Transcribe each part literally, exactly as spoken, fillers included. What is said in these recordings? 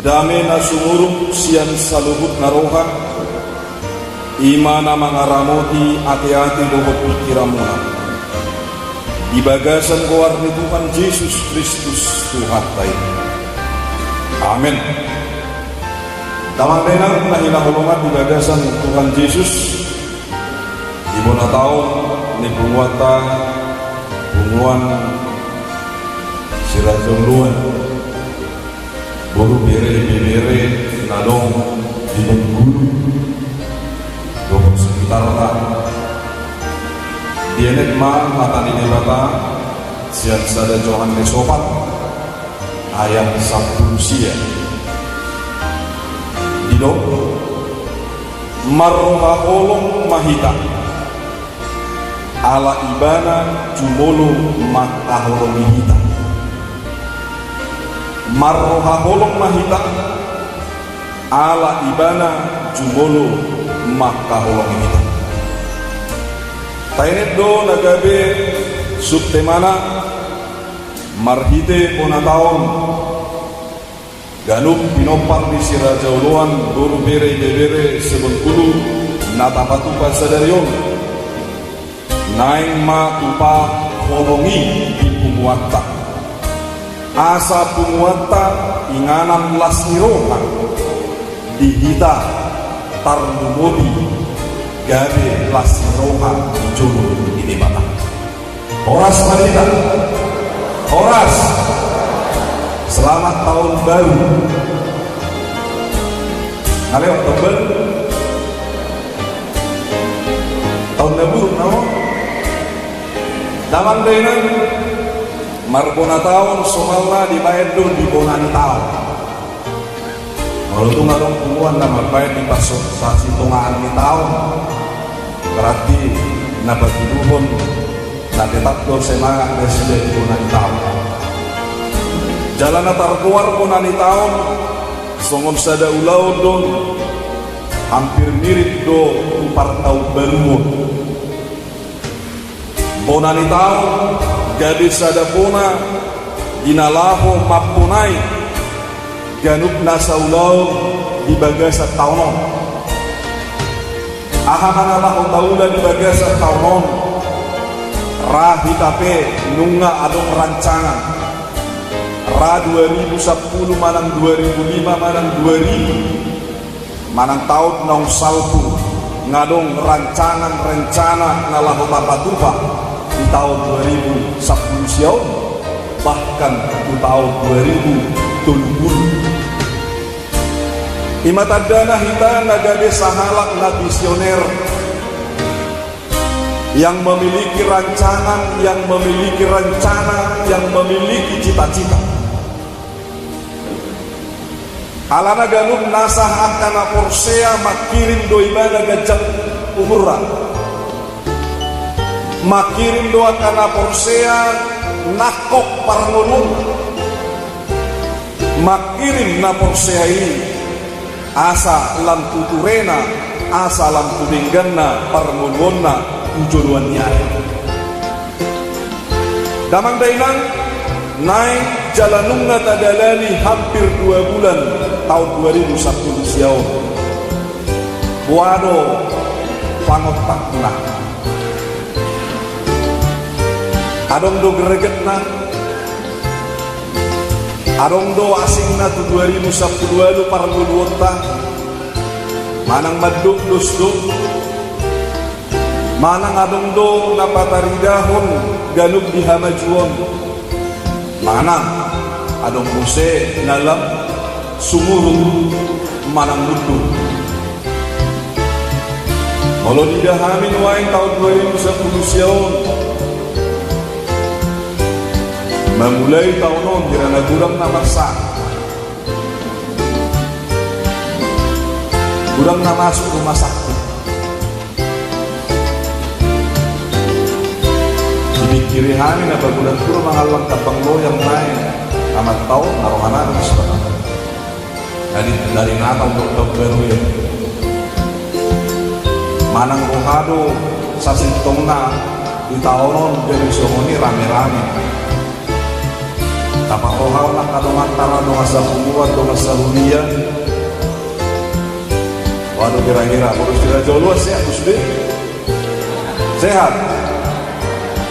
Dame na sumurung sian saluhut na roha, i ma na mangaramoti ateate dohot pingkiranmuna, di bagasan goar ni Tuhan Jesus Kristus Tuhanta i. Amen. Damang dainang na hinaholongan di bagasan Tuhan Jesus, di bona taon ni punguanta, punguan Siraja Uluan, boru, bere, ibebere na adong di Bonggulu dohot sekitarna. Dienet ma hata ni Debata sian sada Johannes opat ayat sampulu sia. Didok, marroha holong ma hita, ala Ibana jumolo mangkaholongi hita. Marroha holong ma hita, ala Ibana jumolo mangkaholongi hita. Taenet do na gabe subtemana, marhite bona taon ganup pinompar ni Siraja Uluan, boru, bere, ibebere se-Bonggulu na tapatupa sadari on, naeng ma tupa holong i di punguanta, asa punguanta inganan las ni roha di hita tarlumobi gabe las ni roha di jolo ni Debata. Horas ma hita. Horas. Selamat tahun baru. Aleo, tahun baru. Tahun na buruk, no? Damang dainang, marbona taon somalna dibaen do di bona ni taon. Molo tung adong punguan na mambaen di paso-, sasitongaan ni taon, berarti na patuduhon na tetap do semangat nasida di bona ni taon. Jala na targoar bona ni taon songon sada ulaon do, hampir mirip do tu partaonbaruon. Bona ni taon gabe sada bona di na laho mamponai ganup nasa ulaon di bagasan taon on. Aha ma na laho taula di bagasan taon on? Ra hita pe nunga adong rancangan. Ra dua ribu sampulu manang dua ribu lima manang dua ribu, manang taon naung salpu, nga adong rancangan rencana na laho tapatupa di taon dua ribu sampulu sia on, bahkan tu taon dua ribu tolu pulu. I ma tandana hita na gabe sahalak na visioner, yang memiliki rancangan, yang memiliki rencana, yang memiliki cita-cita. Alana ganup nasa angka na porsea mangkirim do ibana ganjang umurna. Mangkirim do angka na porsea nangkok parngoluonna. Mangkirim na porsea i asa lam tu turena, asa lam tu dengganna parngoluonna tu joloan ni ari. Damang dainang, naeng jala nunga tadalani hampir dua bulan taon dua ribu sampulu sia on. Boha do pangontakna? Adong do gregetna? Adong do asingna tu dua ribu sampulu ualu parngoluonta? Manang mandok dos do? Manang adong do na pataridahon ganup di hamajuon? Manang adong muse na lam sumurung manang mundur? Molo diida hami nuaeng taon dua ribu sampulu sia on, mamulai taon on hira na godang na marsak, godang na masuk rumah sakit. Dipingkiri hami na pagodang tu do mangallang tambang loyang naeng amat taon na rohanami di Sibata. Jadi dari Natal do taon baru i. Manang roha do sasintongna di taon on gabe songon i rame-rame. Taparrohahon angka donganta ra do Masa punguan do masa huria. Waduh, kira-kira boru si raja uluan sehat do sude? Sehat.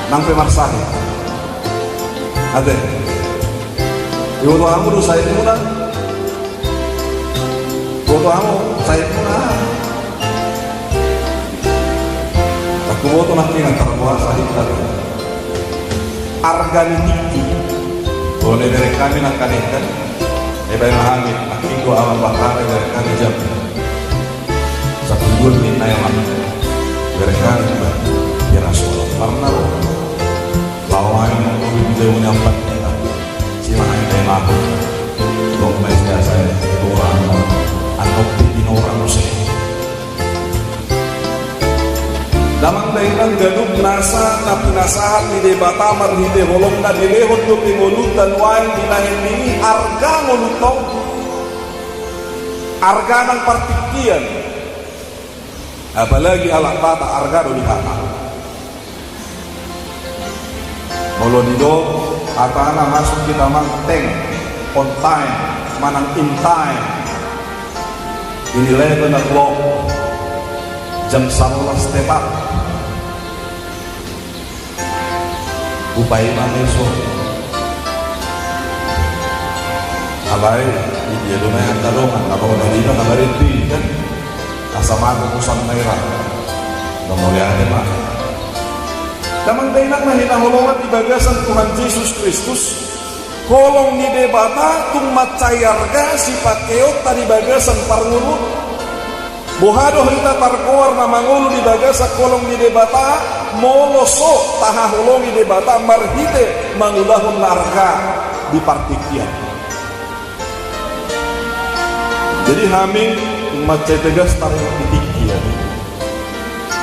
Nang pe marsahit. Ate. Iboto hamu do sahitmuna? Iboto hamu sahitmuna? Ndang huboto nangkiningan tarboha sahit ate. Arga ni tingki. Molo dibereng hami nangkiningan, dibereng hami nangkin do Amang Batara, dibereng hami jam sappulu dua ninna i, Amang. Dibereng hami ba, ya Rasul, karena lawan yang lebih jauh nyampat kita. Silakan tema aku. Dong, mais biasa ya, itu orang, atau di orang musik. Damang dainang, ganup nasa na pinasahat ni Debata marhite holongna dilehon dope ngolunta nuaeng di na hami i, arga ngolunta on. Arga nang partingkian. Apalagi halak Batak, arga do di hata. Molo didok hatana masuk hita, Amang, tank on time manang in time. Ini eleven o'clock, jam sabolas tepat. Upa i ma meso. Alai, i dia do na yang tadongan, na tong na lima, na barit di, kan? Asa mago pusang na ira. Mauliate ma. Damang dainang na hinaholongan di bagasan Tuhan Jesus Kristus, holong ni Debata tung mansai arga sipakeonta di bagasan parngoluon. Boha do hita targoar na mangolu di bagasan holong ni Debata, molo so tahaholongi Debata marhite mangulahon na arga di partingkian. Jadi hami mansai tegas taringot di tingki, ya.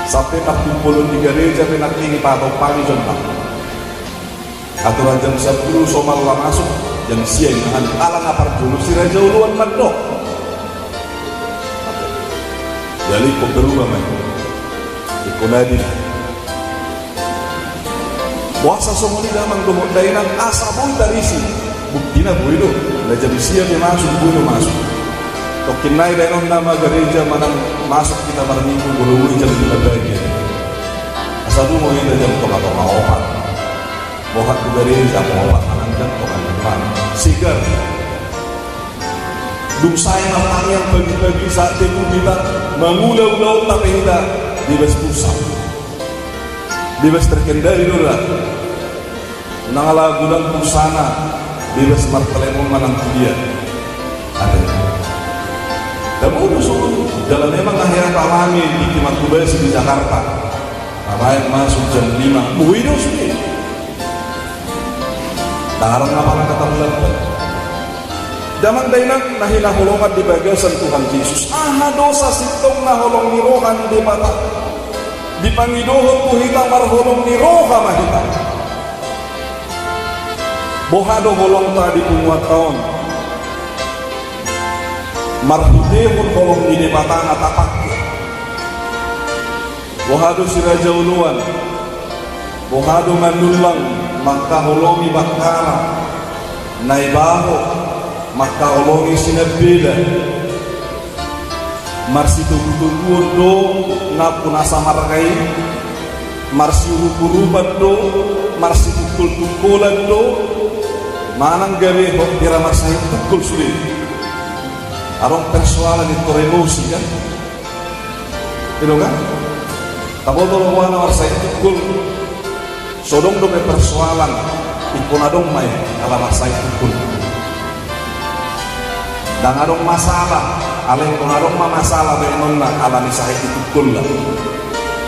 Sampe partumpolon di gareja pe nangkin i patompa hami jom, Bang. Aturan jam sampulu somal la masuk, jam sia i ma hami, ala na parjolo si raja uluan mandok. Jadi ingkon berubah ma i. Ingkon adil. Boasa songon i, Damang dohot dainang, asa boi tarisi. Buktina boi do. Na jam sia pe masuk, boi do masuk. Tongkin nai dainang, nama gareja manang masuk hita marminggu, molo boi jam lima pagi. Asa dungo hita jam tonga-tonga opat. Boha tu gareja jam opat manang jam tonga lima. Sigar. Dung sae martangiang pagi-pagi saat teguh hita, mangula ulaonta pe hita, bebas pulsa. Bebas terkendali do ra. Unang ala godang pulsana, bebas martelepon manang tu dia. Ate. Dabo do songon i, jala memang akhirna alami di Kimatubasi di Jakarta. Tabaen masuk jam lima, boi do sude. Ndang adong na pala kata melambat. Damang dainang na hinaholongan di bagasan Tuhan Jesus, aha do sasintong na holong ni roha ni Debata? Dipangidohon tu hita marholong ni roha ma hita. Boha do holongta di punguanta on? Marhitehon holong ni Debata na tapangke. Boha do si raja oloan? Boha do manullang mangkaholongi bangkara, Naibaho, mangkaholongi sinambela? Marsitogu-toguon do nampuna samarga i? Marsiurup-urupan do? Marsitungkol-tungkolan do? Manang gabe hot bira marsahit tungkol sude? Adong persoalan i, tor emosi kan? I do kan? Taboto do boha na marsahit tungkol. So adong dope persoalan, ingkon adong ma i ala marsahit tungkol. Ndang adong masalah, alai ingkon adong ma masalah baenonna ala ni sahit ni tungkolna.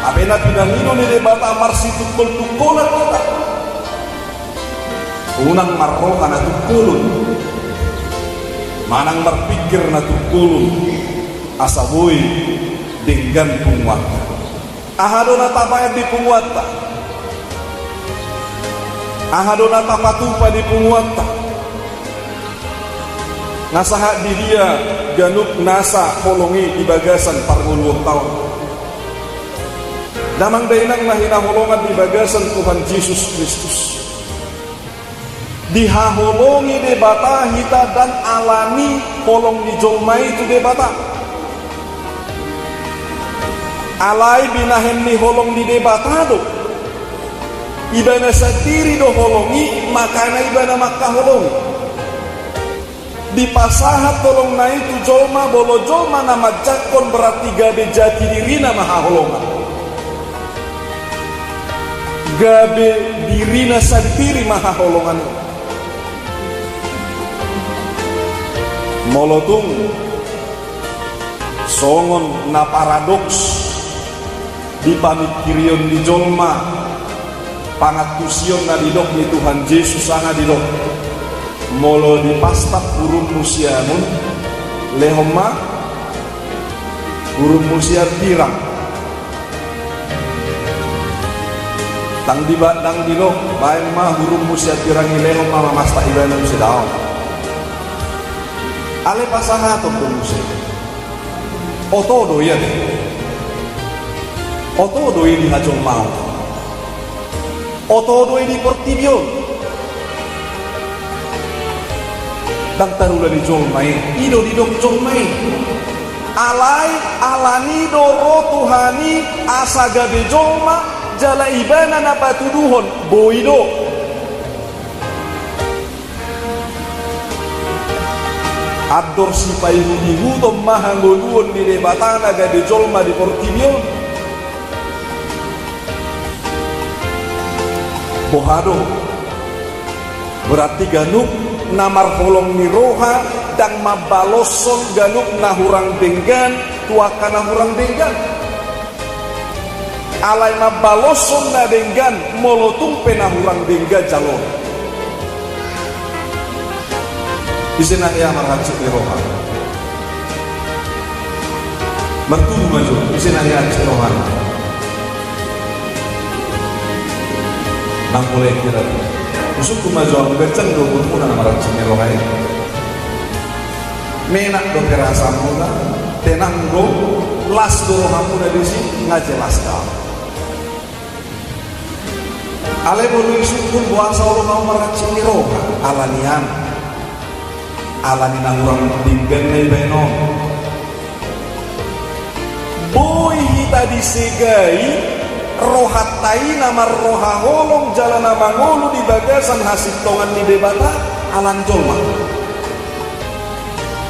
Hape na pinangido ni Debata marsitungkol-tungkolan hita. Unang marroha na tungkolon. Manang marpingkir na tungkolon. Asa boi denggan punguanta. Aha do na tabaen di punguanta? Aha do na tapatupa di punguanta? Nga sahat di dia ganup nasa holong i di bagasan parngoluonta on? Damang dainang na hinaholongan di bagasan Tuhan Jesus Kristus. Dihaholongi Debata hita ndang alani holong ni jolma i tu Debata. Alai binahen ni holong ni Debata do. Ibana sandiri do holong i, makana ibana mangkaholongi. Dipasahat holongna i tu jolma, molo jolma na manjangkon berarti gabe jati dirina ma haholongan. Gabe dirina sandiri ma haholongan i. Molo tung songon na paradoks di pamingkirion ni jolma pangantusion na didok ni Tuhan Jesus, aha didok? Molo dipastap hurummu siamun, lehon ma hurummu sian tirang. Ndang diba-, ndang didok, baen ma hurummu sian tirang i, lehon ma mamastap ibana, muse daong. Alai pasahaton do muse. Oto do i ate. Oto do i di hajolmaon. Oto do i di portibi on. Ndang tarula ni jolma i, i do didok jolma i. Alai alani do ro Tuhan i asa gabe jolma, jala ibana na patuduhon, boi do. Andor sipaihut-ihuton ma hangoluon ni Debata na gabe jolma di portibi on. Boha do? Berarti ganup na marholong ni roha ndang mambaloshon ganup na hurang denggan tu angka na hurang denggan. Alai mambaloshon na denggan, molo tung pe na hurang denggan jaloon. Ise na hea marhansit ni roha? Martudu ma jo, ise na hea hansit ni roha? Nang mulai kira. Usungkun ma jo, ahu ganjang do umurmuna na marhansit ni roha i. Menak do perasaanmuna, tenang do, las do rohamuna disi, nga jelas do. Alai molo isungkun, boasa olo ahu marhansit ni roha? Alani an, alani na hurang denggan na ibaen on. Boi hita disegai rohanta i na marroha holong jala na mangolu di bagasan hasintongan ni Debata, alani jolma.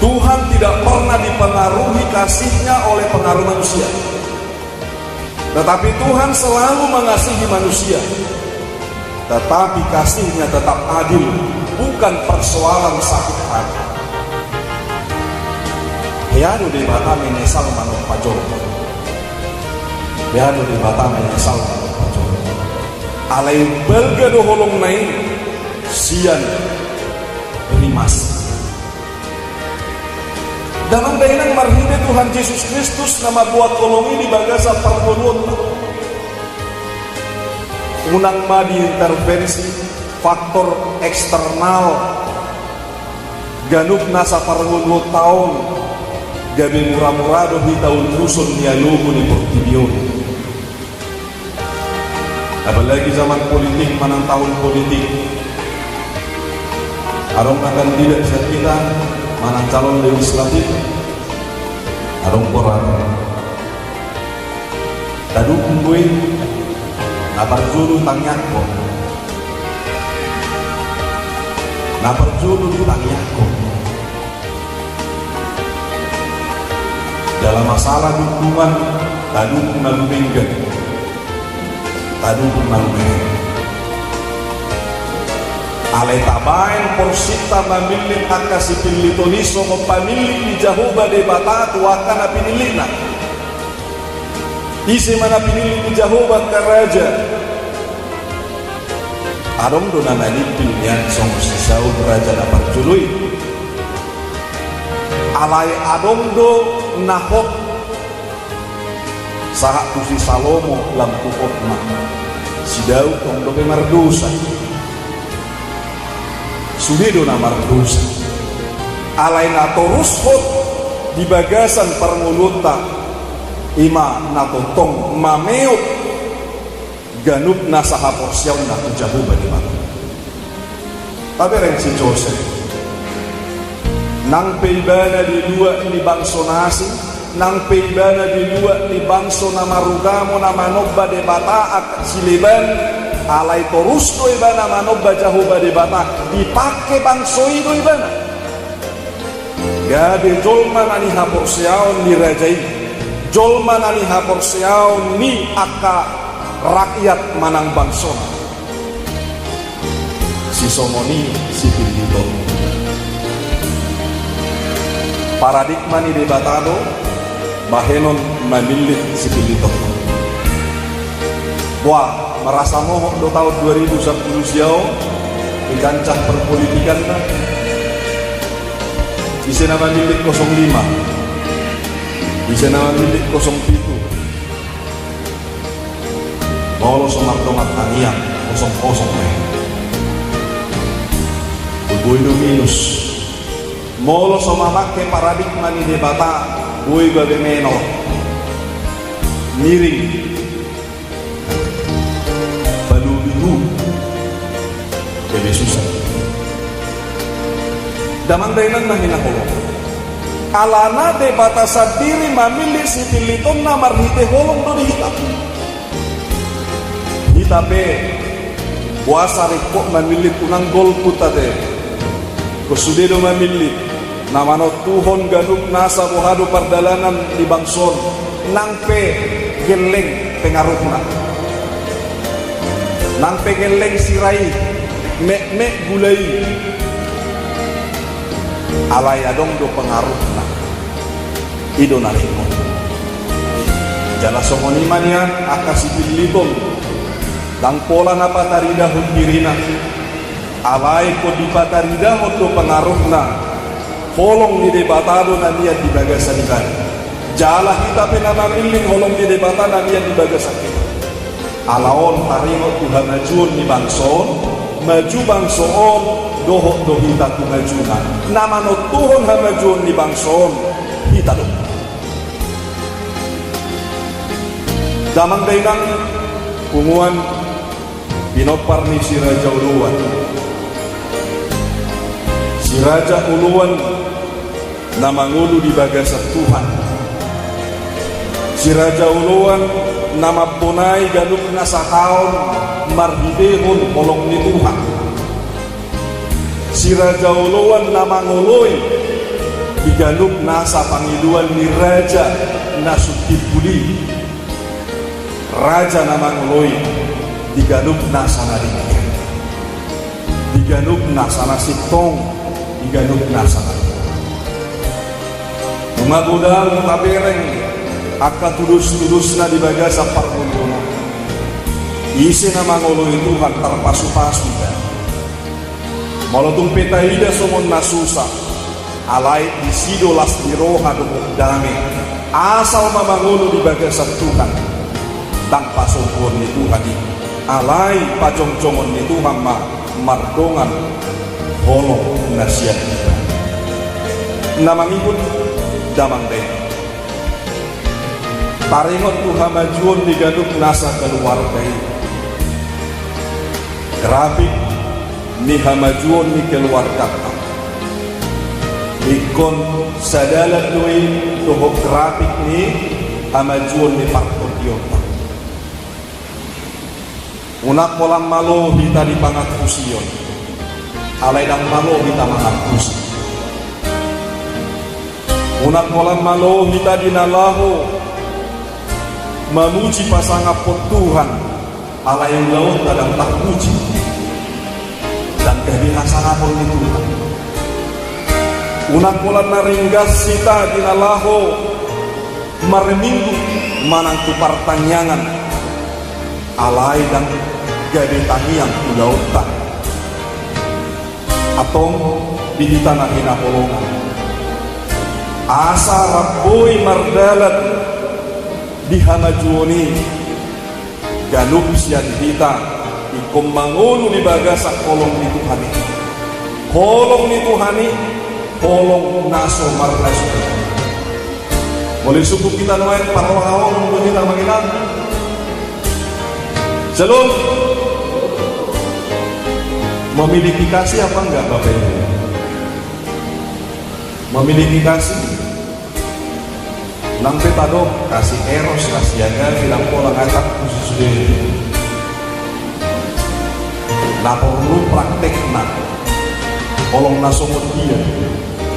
Tuhan tidak pernah dipengaruhi kasih-Nya oleh pengaruh manusia. Tetapi Tuhan selalu mengasihi manusia. Tetapi kasih-Nya tetap adil, bukan persoalan sakit hati. Hea do Debata menyesal manompa jolma. Hea do Debata menyesal manompa jolma. Alai balga do holongna i sian rimas. Damang dainang, marhite Tuhan Jesus Kristus na mambuat holong i di bagasan parngoluonta. Unang ma diintervensi faktor eksternal ganup nasa parngoluonta on, gabe mura-mura do hita umbuson ni alogo ni portibi on. Apalagi zaman politik, manang tahun politik. Adong na kandidat sian hita manang calon legislatif, adong porat. Tadukung do i, na parjolo tangiangkon. Na parjolo do tangiangkon. Jala masalah dukungan, tadukung na dumenggan, tadukung na dumenggan. Alai tabaen porsinta mamillit angka sipilliton i songon pamillit ni Jahowa Debata tu angka na pinillitna. Ise ma na pinillit ni Jahowa angka raja? Adong do na manimpil nian songon si Saul raja na parjolo i. Alai adong do na hot sahat tu si Salomo lam tu hotna. Si Daud tong dope mardosa. Sude do na mardosa. Alai na torus hot di bagasan parngoluonta, i ma na tongtong mameop ganup nasa haporseaonna tu Jahowa Debata. Tabereng si Josep. Nang pe ibana di luat ni bangso na asing, nang pe ibana di luat ni bangso na marugamo na manomba debata angka sileban, alai torus do ibana manomba Jahowa Debata, dipangke bangso i do ibana. Gabe jolma na nihaporseaon ni raja i, jolma na nihaporseaon ni angka rakyat manang bangsona. Sisongon i sipilliton. Paradigma ni Debata do bahenon mamillit sipilliton. Wah, merasa mohok do taon dua ribu sampulu sia on di kancah perpolitikanna. Ise na mamillit kosong lima, ise na mamillit kosong pitu. Molo so mardongan tangiang, kosong-kosong ma i. Boi do minus. Molo so mamangke paradigma ni Debata, boi gabe menor. Miring. Palubihu. Gabe susah. Damang dainang na hinaholongan. Alana Debata sandiri mamillit sipillitonna marhite holong do di hita. Hita pe, boasa ringkot mamillit, unang golput ate. Ingkon sude do mamillit. Na manontuhon ganup nasa boha do pardalanan ni bangso on, nang pe gelleng pengaruhna. Nang pe gelleng sira i, mekmek gula i. Alai adong do pengaruhna. I do na ringkot. Jala songon i ma nian angka sipilliton, ndang pola na pataridahon dirina. Alai ingkon dipataridahon do pengaruhna, holong ni Debata do na mian di bagasan ibana. Jala hita pe na mamillit holong ni Debata na mian di bagasan hita. Ala on taringot tu hamajuon ni bangso on, maju bangso on, dohot do hita tu majuna. Na manontuhon hamajuon ni bangso on, hita do. Damang dainang, punguan pinompar ni Si Raja Oloan. Si Raja Oloan na mangolu di bagasan Tuhan. Si Raja Oloan na mambonai ganup nasa taon marhitehon holong ni Tuhan. Si Raja Oloan na mangoloi di ganup nasa pangidoan ni raja na sungkun pudi. Raja na mangoloi di ganup nasa na denggan, di ganup nasa na sintong, di ganup nasa na denggan. Nunga godang tabereng angka tudos-tudosna di bagasan parngoluon on. Ise na mangoloi Tuhan tarpasu-pasu ibana. Molo tung pe taida songon na susa, alai disi do las ni roha dohot dame. Asal ma mangolu di bagasan Tuhan. Ndang pasombuon ni Tuhan i, alai pajongjongon ni Tuhan ma mardongan holong na sian ibana. Na mangihut, damang dainang. Taringot tu hamajuon ni ganup nasa keluarga i. Grafik ni hamajuon ni keluarganta ingkon sadalan do i dohot grafik ni hamajuon ni partondion. Unang holan malo hita di pangantusion, alai ndang malo hita mangantusi. Unang holan malo hita di na laho mamuji pasangaphon Tuhan, alai ulaonta ndang tarpuji, ndang gabe hasangapon ni Tuhan. Unang holan na ringgas hita di na laho marminggu manang tu partangiangan, alai ndang gabe tangiang ulaonta. Antong di hita na hinaholongan, asa rap boi mardalan di hamajuon i, ganup sian hita ingkon mangolu di bagasan holong ni Tuhan i. Holong ni Tuhan i, holong na so marnasuhi. Molo isungkun hita nuaeng, parrohaon do hita ma inang. Shalom. Memiliki kasih apa enggak, Bapak Ibu? Memiliki kasih. Nang pe tadok kasih eros, kasih agape, nang pola ngatak khusus dia. Na porlu praktekna. Holong na songon dia.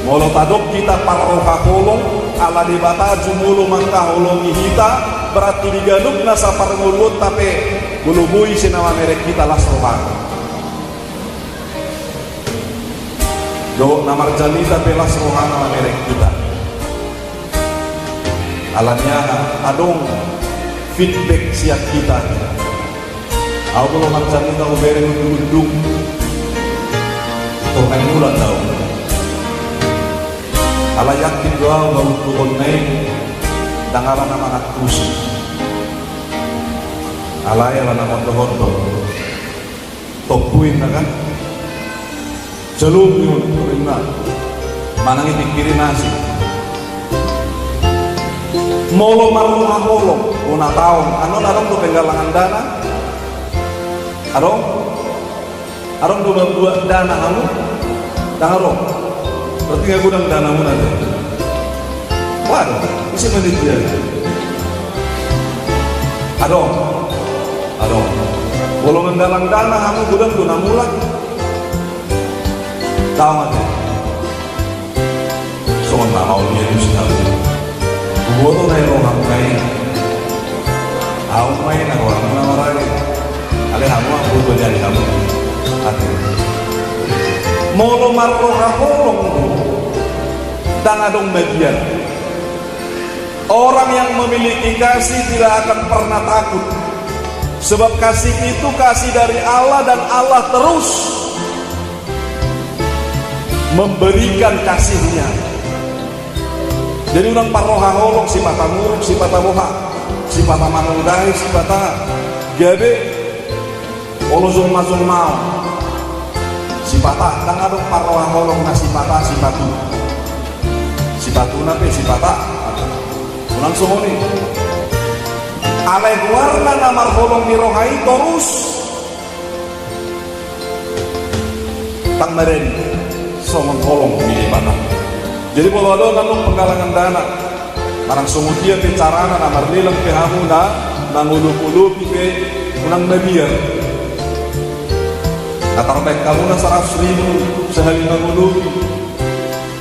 Molo tadok hita parroha holong, ala Debata jumolo mangkaholongi hita, berarti di ganup nasa parngoluonta pe, molo boi ise na mamereng hita las rohana. Dohot na marjamita pe las rohana mamereng hita. Alani aha? Adong feedback sian hita. Au molo marjamita hubereng undung-undung, tornai mulak do au. Alai yakin do au bahwa undungkon na i ndang ala na mangantusi. Alai ala na mondor-ondor. Tompu inna kan. Salum ni on, inna. Manang i pingkiri nasi. Molo marroha holong, bona taon. Annon adong do penggalangan dana? Adong? Adong do mambuat dana hamu? Ndang adong. Berarti nga godang danamuna do. Waduh, ise ma dia? Adong. Adong. Molo manggalang dana hamu godang do na mulak? Taon ate. Songon na maol dia tu si hamu. Huboto na i rohamuna i. Au ma i na rohamuna marage. Alai hamu, au boto jadi hamu. Ate. Molo marroha holong do, ndang adong mabiar. Orang yang memiliki kasih tidak akan pernah takut. Sebab kasih itu kasih dari Allah dan Allah terus memberikan kasih-Nya. Jadi unang parroha holong sipata muruk, sipata boha, sipata manungdahi, sipata gabe, olo jolma-jolma on. Sipata, ndang adong parroha holong na sipata, sipatu. Sipatuna pe sipata. Unang songon i. Alai goarna na marholong ni roha i torus. Ndang maradi songon holong ni Debata. Jadi molo adong annon penggalangan dana, manang songon dia pe carana, na marlelang pe hamu, na mangolop-olopi pe, unang mabiar. Na tarbaen hamu na saratus ribu sahali mangolopi.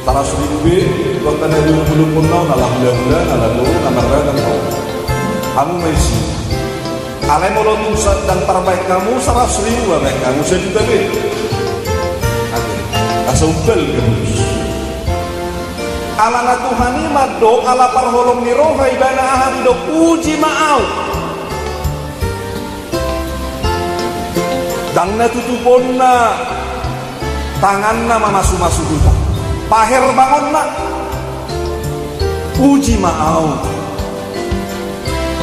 Saratus ribu be, buat na dua puluh pun nau, na lagu-lagu, na lagu, na marragam nau. Hamu ma isi. Alai molo tung sa-, ndang tarbaen hamu saratus ribu, baen hamu sajuta be. Ate, asa umbal gabus. Alana Tuhan i mandok, ala parholong ni roha ibana aha didok, uji ma au. Ndang na tutuponna tanganna mamasu-masu huta. Paherbangonna. Uji ma au.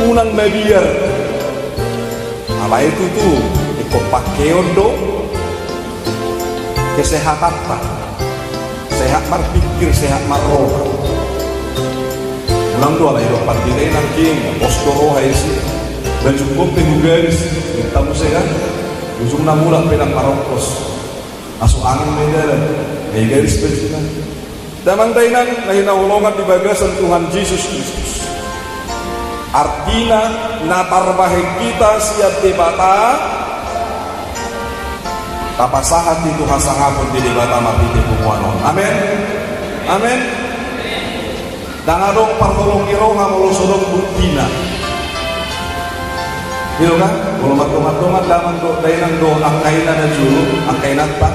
Unang mabiar. Alai tutu, ingkon pangkeon do kesehatanta. Sehat marpingkir, sehat marroha. Unang do alai didok pandita i nangkin, pos do roha isi. Bajungkon pe hugaris, minta muse kan. Ujungna mulak pe ndang marongkos. Masuk angin ma i dalan. Ai garis pe sina. Damang dainang na hinaholongan di bagasan Tuhan Jesus Kristus. Artina, na tarbahen hita sian Debata, tapasahat i tu hasangapon ni Debata marhite punguan on. Amen. Amen. Ndang adong parholong ni roha molo so adong buktina. I do kan? Molo mandongan-dongan damang dohot dainang dohot angka ina na jolo, angka inanta.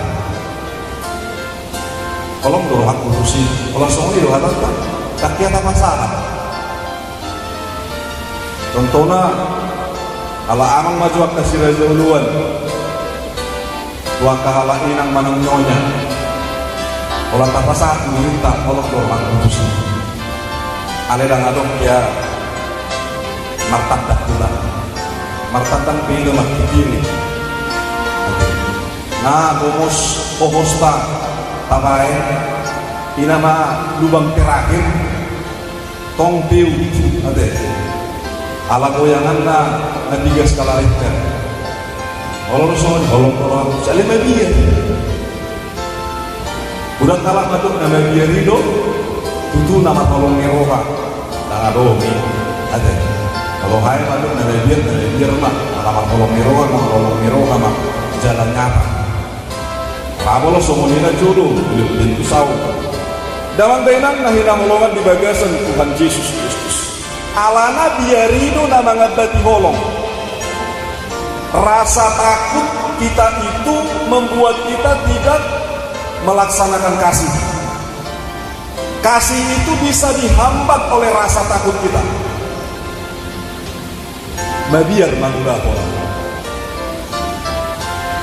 Holong do rohangku tusi, holan songon i do hatanta. Ndang hea tapasahat. Contohna, ala amang ma jo angka siraja oloan. Tu angka halak inang manang nyonya. Holan tapasahat tu dirinta, holong do rohangku tusi. Alai ndang adong hea martandang hula. Martandang pe i do marpikiri. Na gomos hohosta tabaen, i nama lubang terakhir, tong piu, ate. Ala goyanganna na tiga skala Richter. Holong songon i, holong do rohangku, sale mabiar. Godang halak mandok na mabiar i do tutu na marholong ni roha. Ndang adong i. Ate. Molo hami mandok na mabiar, na mabiar ma, na marholong ni roha, na marholong ni roha ma. Jala nyata. Molo songon i na jolo, belum tentu saut. Damang dainang na hinaholongan di bagasan Tuhan Jesus Kristus. Alana biar i do na mangambati holong. Rasa takut kita itu membuat kita tidak melaksanakan kasih. Kasih itu bisa dihambat oleh rasa takut kita. Mabiar mangulahon.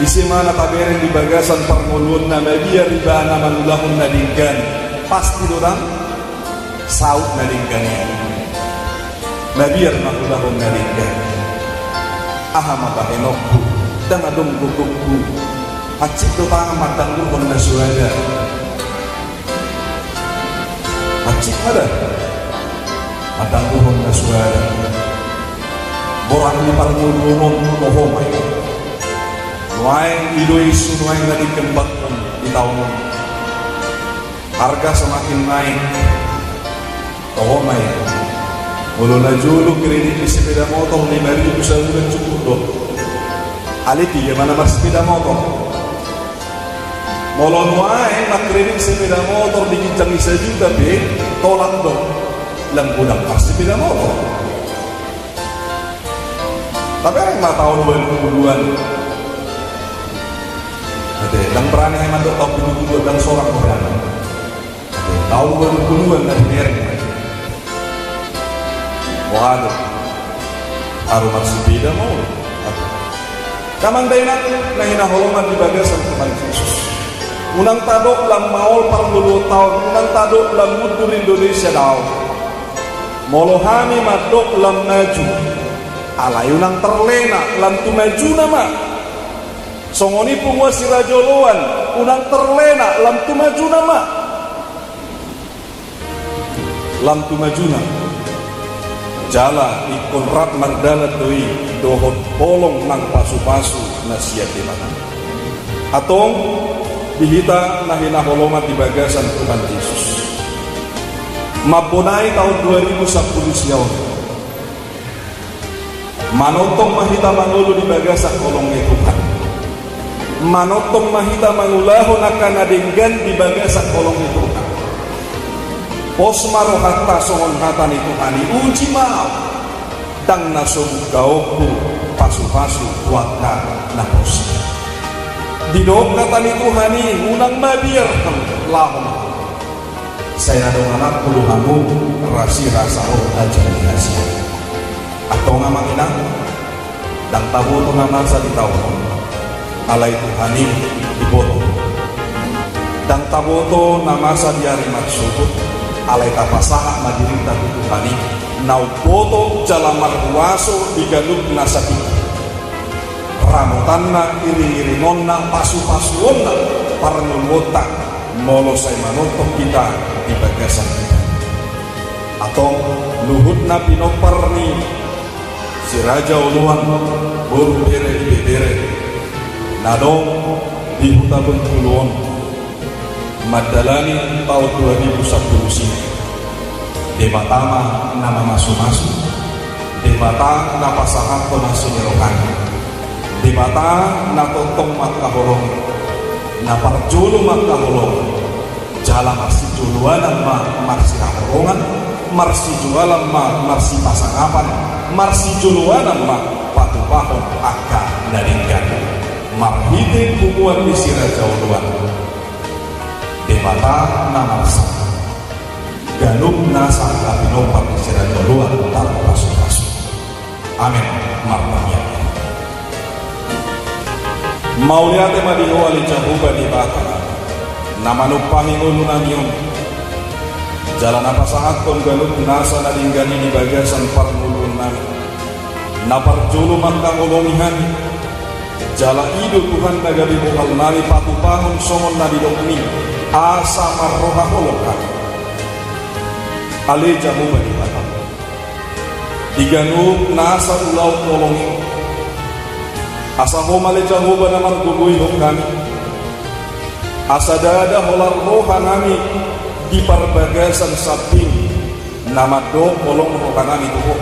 Ise ma na tabereng di bagasan parngoluonna mabiar ibana mangulahon na denggan, pasti do ndang saut na denggan i. Mabiar mangulahon na denggan. Aha ma bahenonku, ndang adong gogongku. Hansit do tangan mandangguhon na suada. Hansit ma da. Mandangguhon na suada. Borat ni parngoluon on, toho ma i. Nuaeng i do isu nuaeng na dikembathon di taon on. Harga semakin naik. Toho ma i. Molo na jolo kredit ni sepeda motor lima ribu sabulan cukup do. Alai piga ma na marsepeda motor. Molo nuaeng mangkredit sepeda motor di ginjang ni sajuta pe, tolap do. Lam godang marsepeda motor. Tabereng ma taon ualu puluan. Ate, ndang berani hami mandok taon pitu puluan, ndang sorang berani. Taon ualu puluan na dibereng. Wah, aduh. Aru marsepeda ma. Damang dainang na hinaholongan di bagasan Tuhan Jesus. Unang tadok lam maol parngoluon taon, unang tadok lam mundur Indonesia, daong. Molo hami mandok lam maju, alai unang terlena, lam tu majuna ma. Songon i punguan si Raja Oloan, unang terlena, lam tu majuna ma. Lam tu majuna. Jala ingkon rap mardalan do i dohot holong nang pasupasu na sian Debata. Antong, di hita na hinaholongan di bagasan Tuhan Jesus. Mambonai taon dua ribu sampulu sia on. Manongtong ma hita mangolu di bagasan holong ni Tuhan. Manongtong ma hita mangulahon angka na denggan di bagasan holong ni Tuhan. Pos ma rohanta songon hata ni Tuhan i, uji ma au, ndang na so bukaonku pasupasu tu angka na porsea. Didok hata ni Tuhan i, unang mabiar, laho ma. Sai na dongananku do hamu, rasirasa ro ajar ni hasian. Antong amang inang, ndang taboto na masa di taon on. Alai Tuhan i diboto. Ndang taboto na masa di ari marsogot, alai tapasahat ma dirinta tu Tuhan i, na umboto jala marhuaso di ganup na sapitu. Ramotanna, iringiringonna, pasupasuonna, parngoluonta, molo sai manongtong hita di bagasan hita. Antong, luhut na pinompar ni si Raja Oloan, boru, bere, ibebere, na adong di huta Bengkulu on. Mandalani taon dua ribu sampulu sia. Debata ma na mamasumasu. Debata na pasahathon asi ni rohana. Debata na tongtong mangkaholongi. Na parjolo mangkaholongi. Jala marsijoloanan ma marsihaholongan, marsijoloanan ma marsipasangapan, marsijoloanan ma patupahon angka na denggan. Marhite punguan ni si Raja Oloan. Debata na marsa. Ganup nasa na pinompar ni si Raja Oloan tarpasupasu. Amen. Martangiang. Mauliate ma di Ho ale Jahowa Debata, na manumpahi ngolunami on. Jala na pasahathon ganup nasa na denggan i di bagasan parngoluonnami. Na parjolo mangkaholongi hami. Jala i do Tuhan na gabe bohalnami patupahon songon na nidokmi, asa marroha holong hami. Ale Jahowa Debata, di ganup nasa ulaon holong i, Asa Ho ma ale Jahowa na margogoihon hami. Asa ndada holan roha nami di parbagasan sambing na mandok holong roha nami tu Ho.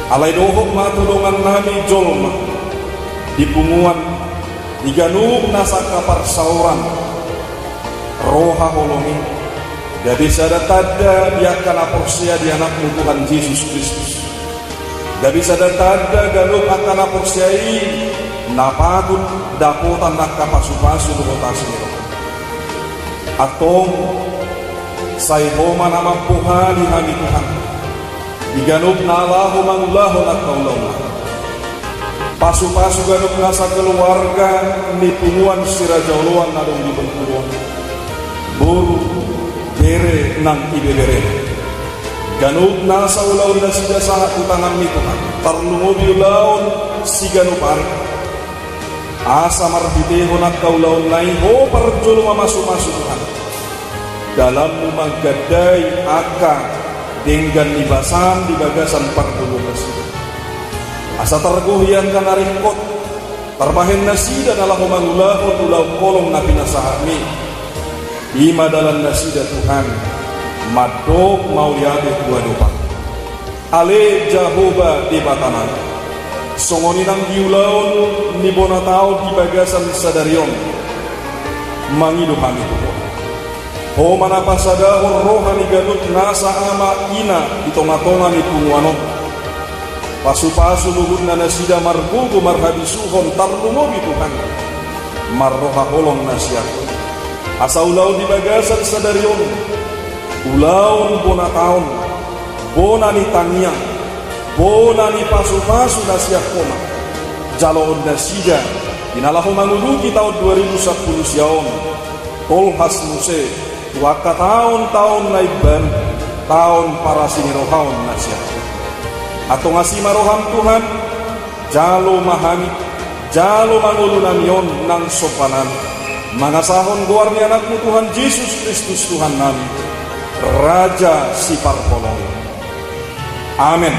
Alai dohot ma tu dongan nami jolma di punguan, di ganup nasa angka parsaoran, roha holong i gabe sada tanda di angka na porsea di Anakmu Tuhan Jesus Kristus. Gabe sada tanda ganup angka na porsea i na patut dapotan angka pasupasu dohot asi ni roha. Antong, sai Ho ma na mambohali hami Tuhan di ganup na laho mangulahon angka ulaon nami. Pasupasu ganup nasa keluarga ni punguan Si Raja Oloan na adong di Bengkulu on, boru, bere nang ibebere. Ganup nasa ulaon nasida sahat tu tanganmi Tuhan, tarlumobi ulaon siganup ari. Asa marhitehon angka ulaonna i Ho parjolo mamasumasu Tuhan, dalanmu manggandai angka denggan ni basam di bagasan parngoluon nasida. Asa targohi angka na ringkot, tarbahen nasida na laho mangulahon ulaon holong na pinasahatmi. I ma dalan nasida Tuhan, mandok mauliate tu adopanmu. Ale Jahowa Debata nami, songon i nang di ulaon ni bona taon di bagasan sadari on, mangido hami tu Ho. Ho ma na pasadahon roha ni ganup nasa ama ina di tongatonga ni punguan on. Pasupasu luhutna nasida margogo marhabisuhon, tarlumobi Tuhan marroha holong na sian Ho. Asa ulaon di bagasan sadari on, ulaon bona taon, bona ni tangiang, bona ni pasupasu na sian Ho ma jaloon nasida di na laho manguduti taon dua ribu sampulu sia on, tolhas muse tu angka taon-taon na imbaru, taon parasinirohaon na sian Ho. Antong asi ma roham Tuhan, jalo ma hami, jalo ma ngolu nami on nang somba nami, mangasahon goar ni Anakmu Tuhan Jesus Kristus Tuhan nami, Raja Siparholong. Amen.